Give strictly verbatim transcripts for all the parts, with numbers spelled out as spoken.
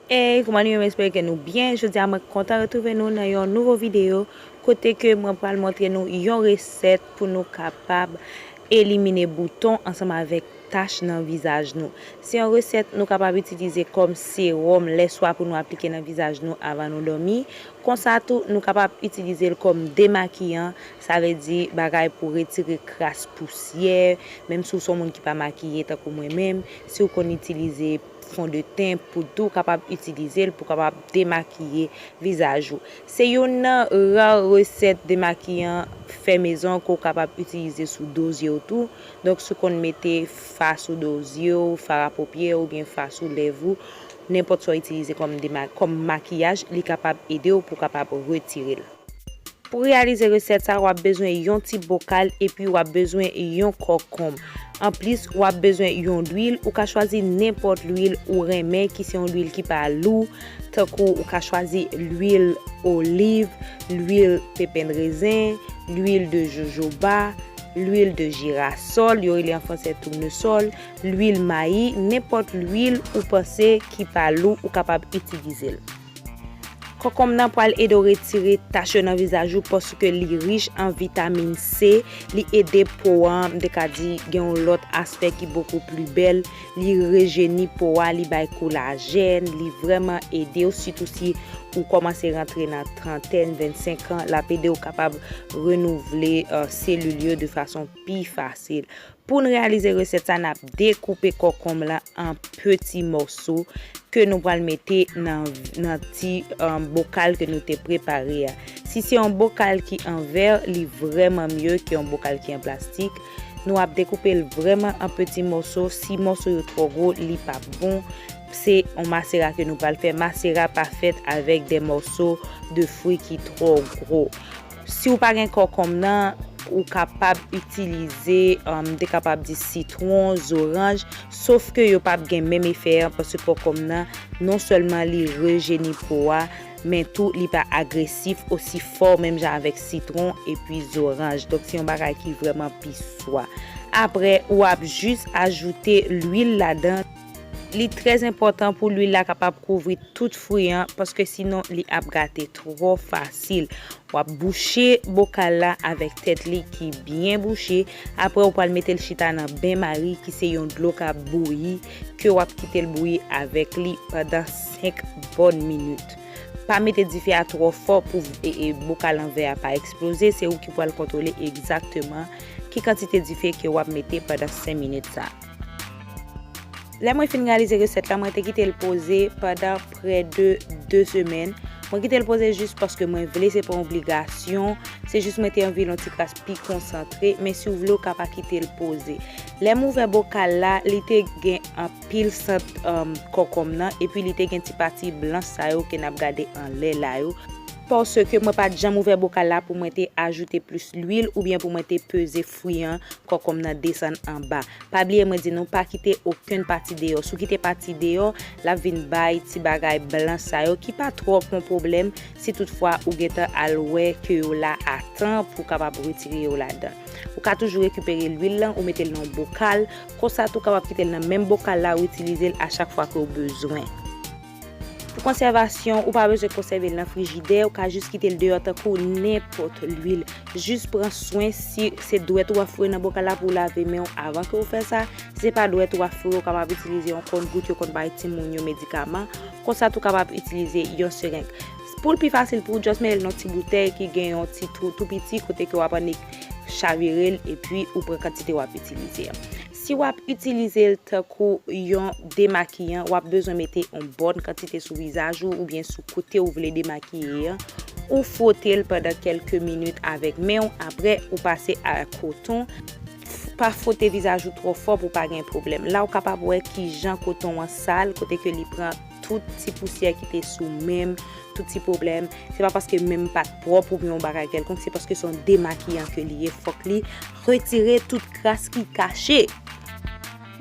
Hey, kòman nou ye? M espere ke nou byen. Jodi a, mwen kontan retwouve nou nan yon nouvo videyo kote ke mwen pral montre nou yon resèt pou nou kapab elimine bouton ansanm avèk tach nan vizaj nou. Se yon resèt nou kapab itilize kòm sewòm lèswa pou nou aplike nan vizaj nou avan nou dòmi. Konsa tou, nou kapab itilize l kòm demakiyan, sa vle di bagay pou retire kras pousyè, menm si w se yon moun ki pa makiye tankou mwen menm, si w konn itilize fon de ten, poud tou, w kapab itilize l pou kapab demakiye vizaj ou. Se youn nan ra resèt demakiyan fè mezon ke w kapab itilize sou do zye w tou. Donk, si w konn mete fa sou do zye w, fard à paupières oubyen fa sou lèv ou, nenpòt sa w itilize kòm dema-, kòm makiyaj, li kapab ede w pou w kapab retire l. Pou reyalize resèt sa, w ap bezwen yon ti bokal epi w ap bezwen yon kòkonm. Anplis, w ap bezwen yon lwil. Ou ka chwazi nenpòt lwil ou renmen, ki se yon lwil ki pa lou, tankou ou ka chwazi lwil oliv, lwil pepen de rezen, lwil de jojoba, lwil de jirasòl, yo rele an fransè tournesol, lwil mayi, nenpòt lwil ou panse ki pa lou, ou kapab itilize l. Konkonm nan pral ede w retire tach yo nan vizaj ou paske li rich an vitamin C, li ede po a, m te ka di, gen yon lòt aspè ki bokou pli bèl, li rejeni po a, li bay kolajèn, li vrèman ede w, sitou si ou kòmanse rantre nan trantèn, vennsenk an, l ap ede w kapab renouvle, euh, selil yo de fason pi fasil. Pou n reyalize resèt sa, n ap dekoupe konkonm lan an peti mòso ke nou pral mete nan, nan ti, um, bokal ke nou te prepare a. Si se yon bokal ki an vè, li vrèman mye ke yon bokal ki an plastik. Nou ap dekoupe l vrèman an peti mòso. Si mòso yo twò gwo, li p ap bon. Se yon masera ke nou pral fè. Masera pa fèt avèk de mòso de fwi ki twò gwo. Si w pa gen konkonm nan, ou kapab itilize, um, m te kapab di sitwon, zoranj, sof ke yo p ap gen menm efè an, paske konkonm nan, non sèlman li rejeni po a, men tou li pa agresif osi fò menm jan avèk sitwon epi zoranj. Donk, se yon bagay ki vrèman pi swa. Apre, w ap jis ajoute lwil ladan. Li trè enpòtan pou lwil la kapab kouvri tout fwi an, paske sinon li ap gate twò fasil. W ap bouche bokal la avèk tèt li ki byen bouche. Apre, ou pral mete l chita nan benmari, ki se yon dlo k ap bouyi, ke w ap kite l bouyi avèk li pandan senk bòn minit. Pa mete dife a twò fò pou, e, e, bokal an vè a pa eksploze. Se ou ki pral kontwole egzakteman ki kantite dife ke w ap mete pandan senk minit sa. Lè mwen fin reyalize resèt la, mwen te kite l poze pandan prè de de semèn. Mwen kite l poze jis paske mwen vle, se pa yon obligasyon. Se jis mwen te anvi l yon ti kras pi konsantre, men si w vle, ou ka pa kite l poze. Lè m ouvè bokal la, li te gen anpil sant, um, konkonm nan, epi li te gen ti pati blanch sa yo ke n ap gade anlè la yo. Paske mwen pa t janm ouvè bokal la pou mwen te ajoute plis lwil oubyen pou mwen te peze fwi an, konkonm nan desann anba. Pa bliye mwen di nou pa kite okenn pati deyò. Si w kite pati deyò, l ap vin bay ti bagay blanch sa yo ki pa twòp yon pwoblèm si toutfwa ou gentan al wè ke yo la a tan pou w kapab retire yo ladan. Ou ka toujou rekipere lwil lan, ou mete l nan yon bokal. Konsa tou, w kapab kite l nan menm bokal la, ou itilize l a chak fwa ke w bezwen. Pou konsèvasyon, ou pa bezwen konsève l nan frijidè, ou ka jis kite l deyò tankou nenpòt lwil. Jis pran swen si se dwèt ou ap foure nan bokal la pou w lave men w avan ke w fè sa. Si se pa dwèt ou ap foure, ou kapab itilize yon konn gout yo konn bay timoun yo medikaman. Konsa tou kapab itilize yon sereng. Pou l pi fasil pou w, just mete l nan ti boutèy ki gen yon ti twou tou piti kote ke w ap annik chavire l epi ou pran kantite w ap itilize a. Si w ap itilize l tankou yon demakiyan, w ap bezwen mete yon bòn kantite sou vizaj ou oubyen sou kote ou vle demakiye an. Ou fwote l pandan kèlke minit avèk men w, apre ou pase a koton. Pa fwote vizaj ou twò fò pou pa gen pwoblèm. La ou kapab wè kijan koton an sal, kote ke li pran tout ti pousyè ki te sou men m, tout ti pwoblèm. Se pa paske men m pa t pwòp oubyen yon bagay kèlkonk, se paske se yon demakiyan ke li ye. Fòk li retire tout kras ki kache.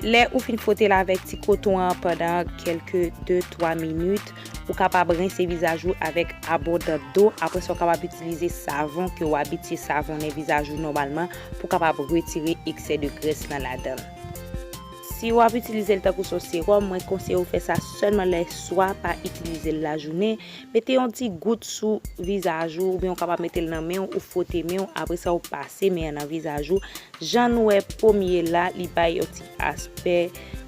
Lè ou fin fwote l avèk ti koton an pandan kèlke de twa minit, ou kapab rense vizaj ou avèk abondan dlo. Apre sa, ou kapab itilize savon ke w abitye savonnen vizaj ou nòmalman pou kapab retire eksè de grès lan ladan l. Si w ap itilize l tankou s on sewòm, mwen konseye w fè sa sèlman lè swa, pa itilize l lajounen. Mete yon ti gout sou vizaj ou, oubyen w kapab mete l nan men w, ou fwote men w, apre sa w pase men an nan vizaj ou. Jan nou wè premye la, li bay yon ti aspè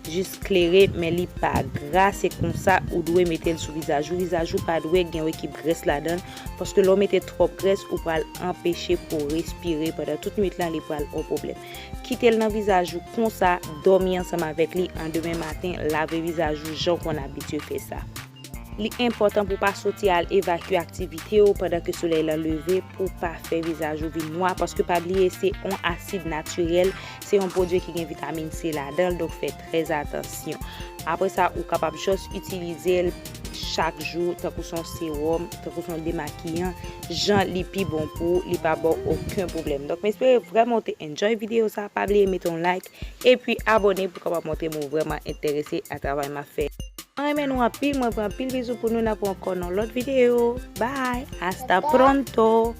jis klere, men li pa gra, se konsa ou dwe mete l sou vizaj ou. Vizaj ou pa dwe gen yon ekip grès ladan l, paske lè w mete twòp grès, ou pral anpeche po w respire pandan tout nwit lan, li pral yon pwoblèm. Kite l nan vizaj ou konsa, dòmi ansanm avèk li, an demen maten, lave vizaj ou jan w konn abitye fè sa. Li enpòtan pou w pa soti al evakye aktivite w pandan ke solèy lan leve pou w pa fè vizaj ou vin nwa, paske pa bliye se yon asid natirèl, se yon pwodui ki gen vitamin C ladan l, donk fè trè atansyon. Apre sa, ou kapab jis itilize l chak jou, tankou s on sewòm, tankou s on demakiyan, jan li pi bon pou ou, li pa ba w okenn pwoblèm. Donk, m espere vrèman w te enjoy videyo sa. Pa bliye mete yon like, epi abòne pou w kapab montre m ou vrèman enterese a travay m ap fè. Mwen renmen nou anpil, mwen pran anpil bizou pou nou, n ap wè ankò nan lòt videyo. Bye, hasta pronto.